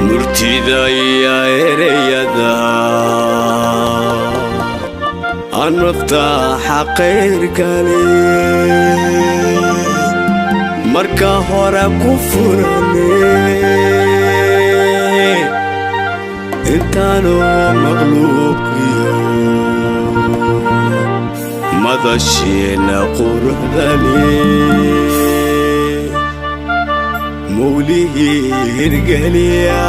Murtida iyo ereyada aan maftaaxa qayrkale marka hore ku furane intaanu maqluuqiyo madashiina quruxdale mawlihii hirgeliya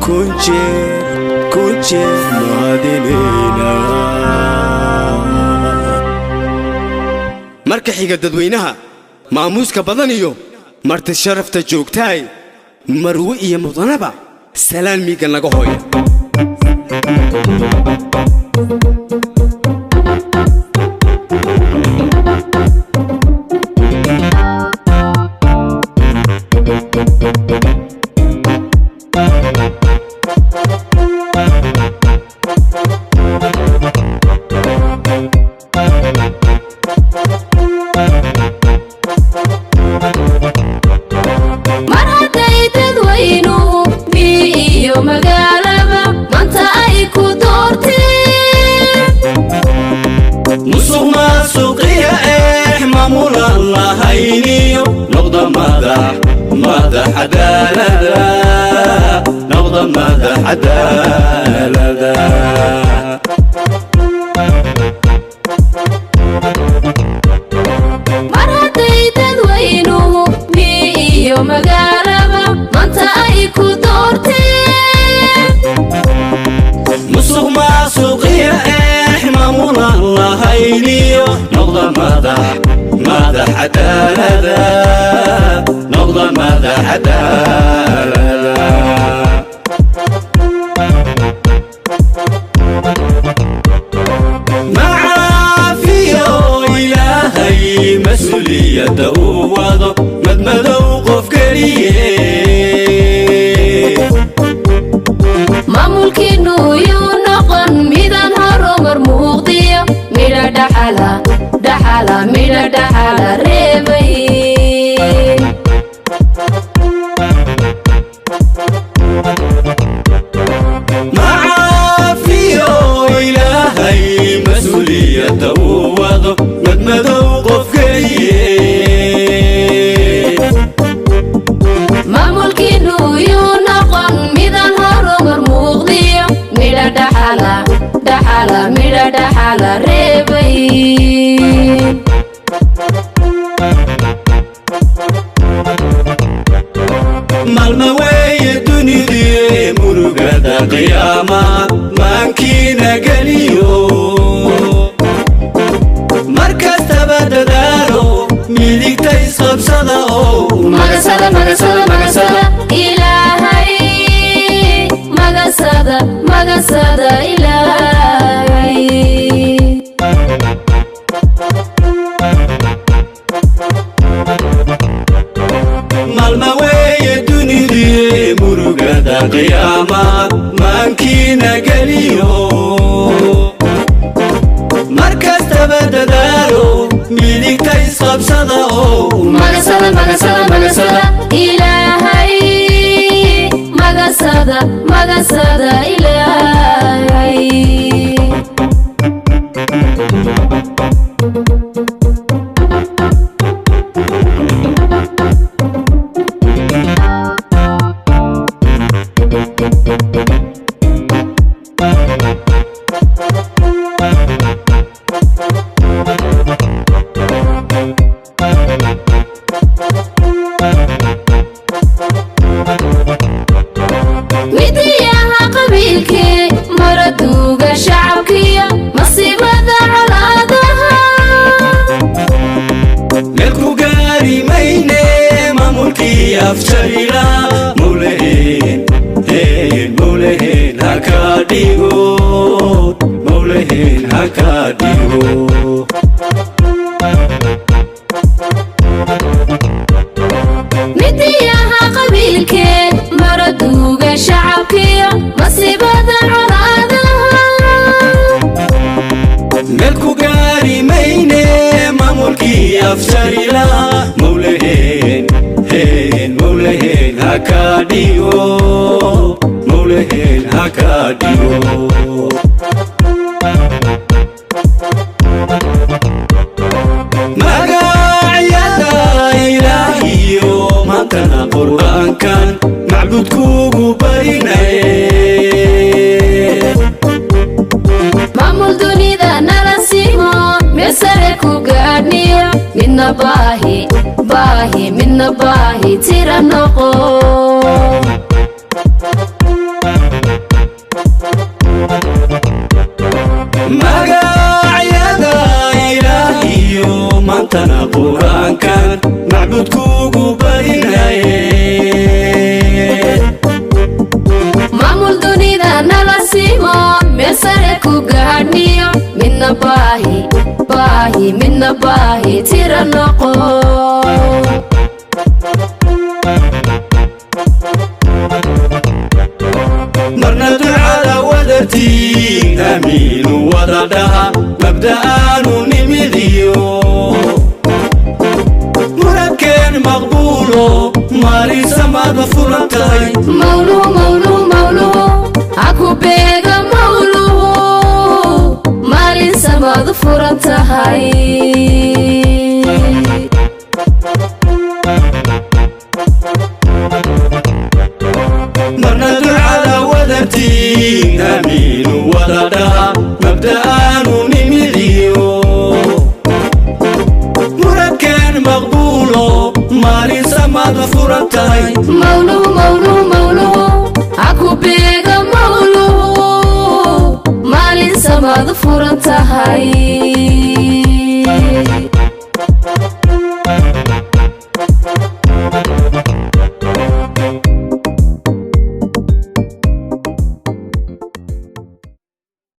kun jeer kun jeer mahadinayna. Marka xiga, dadweynaha maamuuska badan iyo marti sharafta joogtaay, marwe iyo mudanaba, salaan miiga naga hooya. Mar hadday dadweynuhu miyi iyo magaalaba maanta ay ku doorteen, Musuq maasuqiya eex maamulan lahayniyo, noqda madax madax cadaalada, noqda madax cadaalada. Mar hadday dadweynuhu miyi iyo magaalaba maanta ay ku doorteen, Musuq maasuqiya eex maamulan lahayniyo, noqda madax madax cadaalada, noqda madax cadaalada. Macaafiyo Ilaahay mas-uuliyadda uu wado madmadow qof keliye. Maamulkiinnu yuu noqon midaan horumar muuqdiyo midha dhaxala dhaxala midha dhaxala reebayn. Macaafiyo Ilaahay mas-uuliyadda uu wado madmadow qof keliye. Maamulkiinnu yuu noqon midaan horumar muuqdiyo midha dhaxala dhaxala midha dhaxala reebayn. Maalma weeye dunidii, murugada qiyaama maankiina geliyo, mar kastaba dadaalo, midigta isqabsada oo magasada magasada magasada Ilaahay, magasada magasada Ilaahay. Maalma weeye dunidii, murugada qiyaama maankiina geliyo, mar kastaba dadaalo, midigta isqabsada oo magasada magasada magasada Ilaahay, magasada magasada Ilaahay. Midiyaha qabiilkii maraduuga shacabkiyo masiibada colaadaha, Meel ku gaari mayne maamulkii afjarila, mawlaheen mawlaheen ha ka dhigo, mawlaheen ha ka dhigo. Midiyaha qabiilkee maraduuga shacabkiyo masiibada colaadaha, Meel ku gaari mayne maamulkii Afjarila Mawlaheen heen, Mawlaheen haka dhigo, Mawlaheen haka dhigo. Magacyada Ilaahiyo maantana Qur'aankan macbudkuugu barinaye. Maamul dunida nala simo, meel sare ku gaadhniyo, midna baahi baahi, midna baahi tira noqo. Magacyada Ilaahiyo maantana Qur'aankan macbudkuugu barinaye. Maamul dunida nala simo, meel sare ku gaadhniyo, midna baahi baahi, midna baahi tira noqo. Marna ducada wadartiin amiinu wada dhaha, mabda'aanu nimidiyo muradkeen maqbuulo, maalin samaada furan tahay. Mawluhu, mawluhu, mawluhu haku beega, mawluhu maalin samaadu furan tahay. Marna ducada wadartiin amiinu wada dhaha, mabda'aanu nimidiyo muradkeen maqbuulo, maalin samaada furan tahay. Mawluhu, mawluhu, mawluhu haku beega, mawluhu maalin samaadu furan tahay.